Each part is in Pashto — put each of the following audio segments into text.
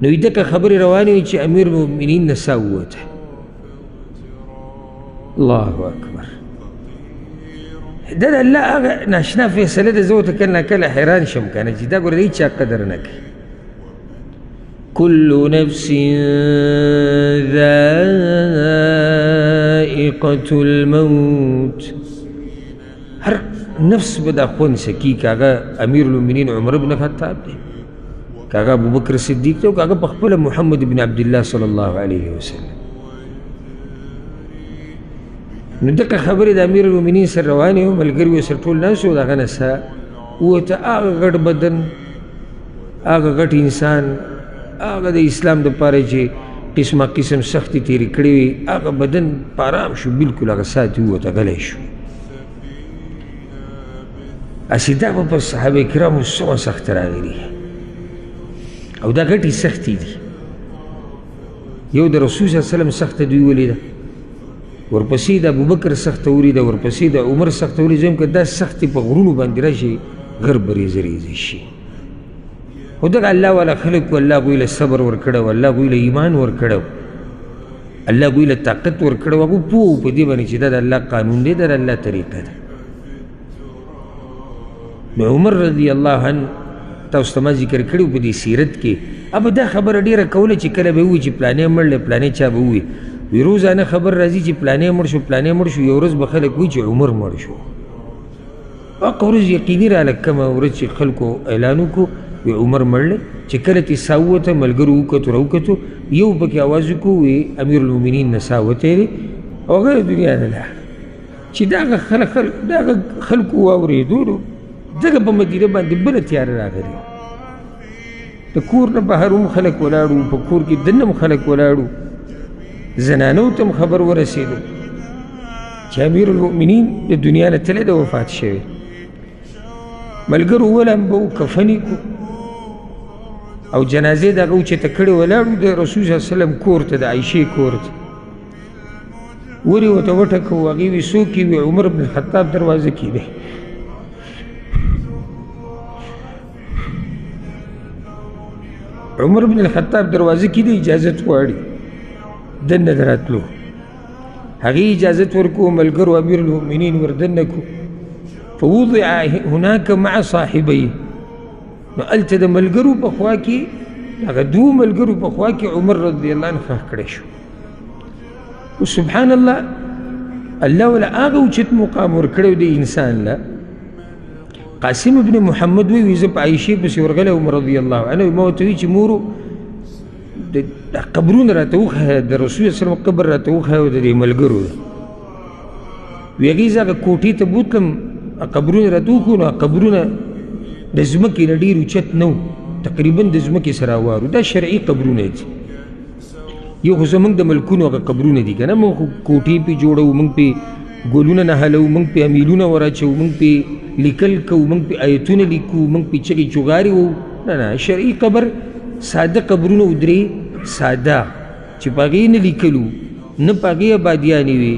نو دغه خبرې روانې وې چې امیر المؤمنین نه ساه ووته. الله اکبر. دا د الله هغه ناشنا فیصله ده، زه ورته کله ناکله حیران شم که نه چې دا ګوره د هېچا قدر نه کوي. كل نفس ذائقة الموت. هر نفس به دا خوند څکي، که هغه امیر المؤمنین عمر بن خطاب دی، که هغه ابوبکر صدیق دی، او که هغه په خپله محمد بن عبدالله صلی الله علیه وسلم. نو دغه خبرې د امیر المؤمنین سره روانې وې، ملګري ورسره ټول ناست وو. د هغه نه ساه ووته. هغه غټ بدن، هغه غټ انسان، هغه د اسلام دپاره چې قسمه قسم سختې تېرې کړې وې، هغه بدن په آرام شو، بلکل هغه ساه ترې ووته، غلی شو. هسې دا به په صحابه کرامو څومره سخته راغلي، او دا غټې سختې دي. یو د رسول صلی الله علیه وسلم سخته دوی ولیده، ورپسې د ابوبکر سخته ولیده، ورپسې د عمر سخته ولیده. زه وایم که دا سختې په غرونو باندې راشي، غر به ریزه ریزه شي. خو دغه الله والا خلک وو، الله هغوی له صبر ورکړی و، الله هغوی له ایمان ورکړی و، الله هغوی له طاقت ورکړی و. هغوی پوه وو په دې باندې چې دا د الله قانون دی، دا د الله طریقه ده. نو عمر رضی الله عنه تاسو ته ما ذکر کړی په دې سیرت کې، ابه دا خبره ډېره کوله چې کله به ووایي چې پلانی مړ دی، پلانی چا به ووایي، وي روزانه خبر راځي چې پلانی مړ شو، پلانی مړ شو. یو ورځ به خلک وایي چې عمر مړ شو. هغه ورځ یقیني راله، کومه ورځ چې خلکو اعلان وکړو وي عمر مړ دی، چې کله ترې ساه ووته، ملګرو وکتو راوکتو، یو پکې اواز وکړو وي امیر المؤمنین نه ساه وتی دی او هغه د دنیا نه لاړ. چې دغه دغه خلکو واورېدو، نو دغه په مدینه باندې بله تیاره راغلې وه. د کور نه بهر هم خلک ولاړ وو، په کور کې دننه هم خلک ولاړ وو، زنانو ته هم خبر ورسېدو چې امیر المؤمنین د دنیا نه تللی دی، وفات شوی. ملګرو ولمبو، کفن یې کړو او جنازې د هغه اوچته کړې ولاړو د رسول صلی الله علیه وسلم کور ته، د عایشې کور ته. ور یې ورته وټکوو، هغې وي څوک یې؟ وي عمر بن الخطاب دروازه کې دی. عمر بن الخطاب دروازه کې دی، اجازت غواړي دننه د راتلو. هغې اجازت ورکړو، ملګرو امیر المؤمنین ور دننه کړو. فوضع هناك مع صاحبيه، نو هلته د ملګرو په خوا کې، هغه دوو ملګرو په خوا کې عمر رضی الله عنه ښخ کړی شو. سبحان الله، الله ولا هغه اوچت مقام ورکړی دی انسان له. قاسم ابن محمد وایي زه په عایشې پسې ورغلی وم رضی الله عنه، ما ورته وویل چې مورو د قبرونه راته وښیه، د رسول الله وسلم قبر راته وښیه او د دې ملګرو ده. وی هغې زه هغه کوټې ته بوتلم، قبرونه راته وښو. نو قبرونه د ځمکې نه ډېر اوچت نه وو، تقریبا د ځمکې سره اوار وو. دا شرعي قبرونه دي. یو خو زموږ د ملکونو هغه قبرونه دي که نه، موږ خو کوټې پرې جوړوو، موږ پرې ګلونه نهلوو، موږ پرې امیلونه وراچوو، موږ پرې لیکل کوو، موږ پرې آیتونه لیکو، موږ پرې چغې چغارې وو. نه نه، شرعي قبر ساده قبرونه وو، درې ساده چې په هغې نه لیکلو، نه په هغې ابادیانې وې،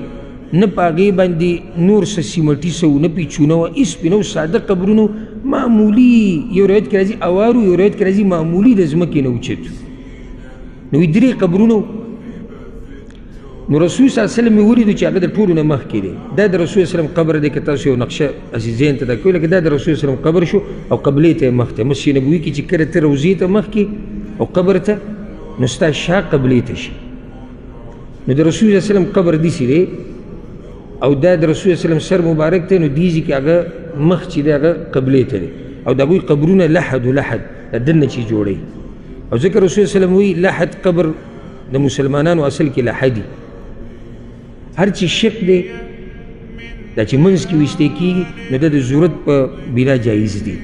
نه په هغې باندې نور څه سیمټي څه وو، نه پرې چونه وه، هېڅ پرې نه وو. ساده قبرونو معمولي، یو روایت کې راځي اوار وو، یو روایت کې راځي معمولي د ځمکې نه اوچت وو. نو درې قبرونه وو. نو رسول صلی الله علیه وسلم مې ولیدو چې هغه د ټولو نه مخکې دی. دا د رسول صلی الله علیه وسلم قبر دی، که تاسو یو نقشه هسې ذهن ته دا کوئ، لکه دا د رسول صلی الله علیه وسلم قبر شو او قبلې ته یې مخ دی. مسجد نبوي کې چې کله ته روضې ته مخ کې او قبر ته، نو ستا شا قبلې ته شي. نو د رسول صلی الله علیه وسلم قبر داسې دی او دا د رسول صلی الله علیه وسلم سر مبارک دی. نو دې ځای کې هغه مخ چې دی هغه قبلې ته دی، او د هغوی قبرونه لحد و لحد دا دننه چې جوړوي. او ځکه رسول صلی الله علیه وسلم وایي لحد قبر د مسلمانانو اصل کې لحدي، هر چې شق دی دا چې منځ کې ویشتی کېږي، نو دا د ضرورت په بنا جایز دی،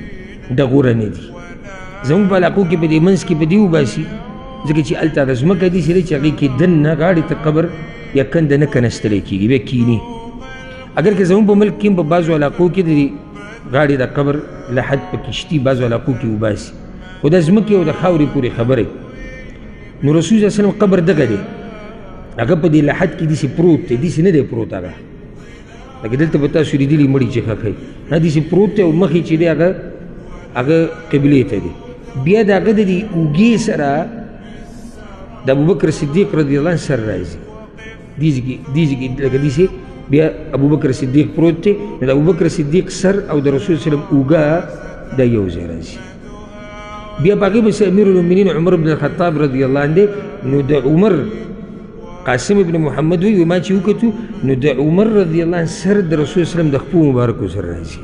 دا غوره نه دي. زموږ په علاقو کې په دې منځ کې په دې وباسي، ځکه چې هلته هغه ځمکه داسې ده چې هغې کې دننه غاړې ته قبر یا کنده نه کنستلی کېږي، بیا کیني. اګر که زموږ په ملک کې هم په بعضو علاقو کې د دې غاړې د قبر لحد په کشتي بعضو علاقو کې وباسي، خو دا ځمکې او د خاورې پورې خبرې. نو رسول صلی الله علیه وسلم قبر دغه دی، هغه په دې لحد کې داسې پروت دی، داسې نه دی پروت هغه، لکه دلته به تاسو لیدلي مړي چې ښخوي، نه داسې پروت دی او مخې چې دی هغه قبلې ته دی. بیا د هغه د دې اوږې سره د ابوبکر صدیق رضی الله عنه سر راځي. دې ځای کې لکه داسې بیا ابوبکر صدیق پروت دی، نو د ابوبکر صدیق سر او د رسول صلی الله علیه وسلم اوږه دا یو ځای راځي. بیا په هغې پسې امیر المؤمنین عمر بن الخطاب رضی الله عنه دی، نو د عمر قاسم ابن محمد وایي ما چې وکتو نو د عمر رضی الله عنه سر د رسول صلی الله علیه وسلم د خپو مبارکو سره راځي.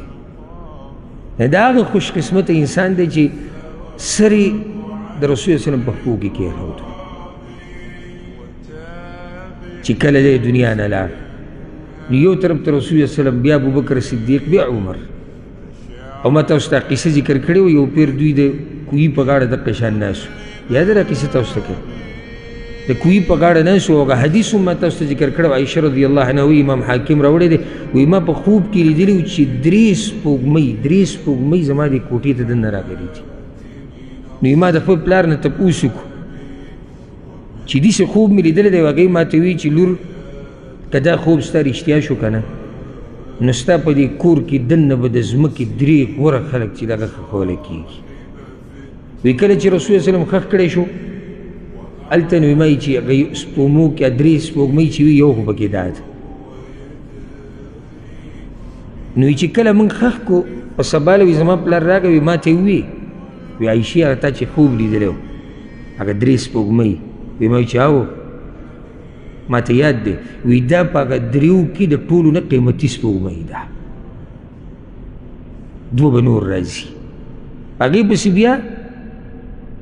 دا هغه خوش قسمته انسان دی چې سر یې د رسول صلی الله علیه وسلم په خپو کې کېښودو چې کله دی دنیا نه لاړ. نو یو طرف ته رسول الله صلی الله علیه وسلم، بیا ابوبکر صدیق، بیا عمر. او ما تاسو ته قصه ذکر کړې وه، یو پیر دوی د کوهي په غاړه دقه شان ناست وو. یاده ده قصه تاسو ته کړې؟ د کوهي په غاړه ناست وو. هغه حدیث هم ما تاسو ته ذکر کړی وو، عایشه رضی الله عنها وایي امام حاکم راوړی دی، وایي ما په خوب کې لیدلي وو چې درې سپوږمۍ زما دې کوټې ته دننه راغلي دي. نو ما د خپل پلار نه تپوس وکړو چې داسې خوب مې لیدلی دی. هغې ما ته وایي چې لور که دا خوب ستا رښتیا شو که نه، نو ستا په دې کور کې دننه به د ځمکې درې غوره خلک چې دغه ښخولی کېږي. وایي کله چې رسول الله وسلم ښخ کړی شو هلته، نو ما یې چې هغه سپومو کې درې سپوږمۍ چې وي یو خو پکې دا ده. نو چې کله موږ ښخ کړو په سبا له وایي زما پلار راغی، وایي ما ته یې وویې، وایي عایشې هغه تا چې خوب لیدلی و هغه درې سپوږمۍ، وایي ما وایي چې هاو ما ته یاد دی، وایي دا په هغه دریو کې د ټولو نه قیمتي سپوږمۍ ده، دوه به نور راځي. هغې پسې بیا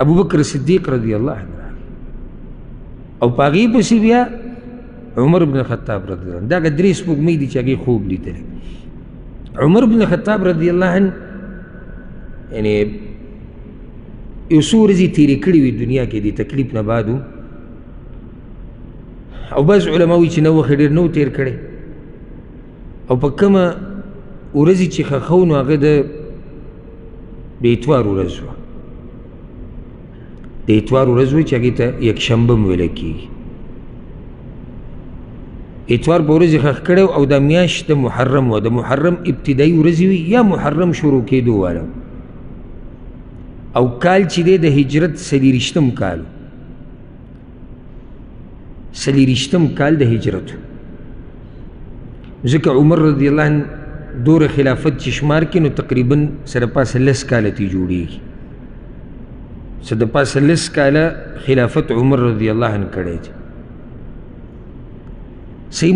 ابوبکر صدیق رضی الله عنه راغی، او په هغې پسې بیا عمر بن الخطاب رضی الله عنه. دا هغه درې سپوږمۍ دي چې هغې خوب لیدلی. عمر بن الخطاب رضی الله عنه یعنې یو څو ورځې تېرې کړې وې دنیا کې د تکلیف نه بعد، او بعض علما وایي چې نه وخت ډېر نه و تېر کړی، او په کومه ورځې چې ښخو نو هغه د اتوار ورځ وه، د اتوار ورځ وه چې هغې ته یکشنبه هم ویلی کېږي. اتوار په ورځې ښخ کړی او دا میاشت د محرم وه، د محرم ابتدایي ورځې وي یا محرم شروع کېدو واله، او کال چې دی د هجرت څلېرویشتم کال، څلېرویشتم کال د هجرت. ځکه عمر رضی الله عنه دوره خلافت چې شمار کړي نو تقریبا څه د پاسه لس کاله ترې جوړېږي، څه د پاسه لس کاله خلافت عمر رضی الله عنه کړی دی. صحیح.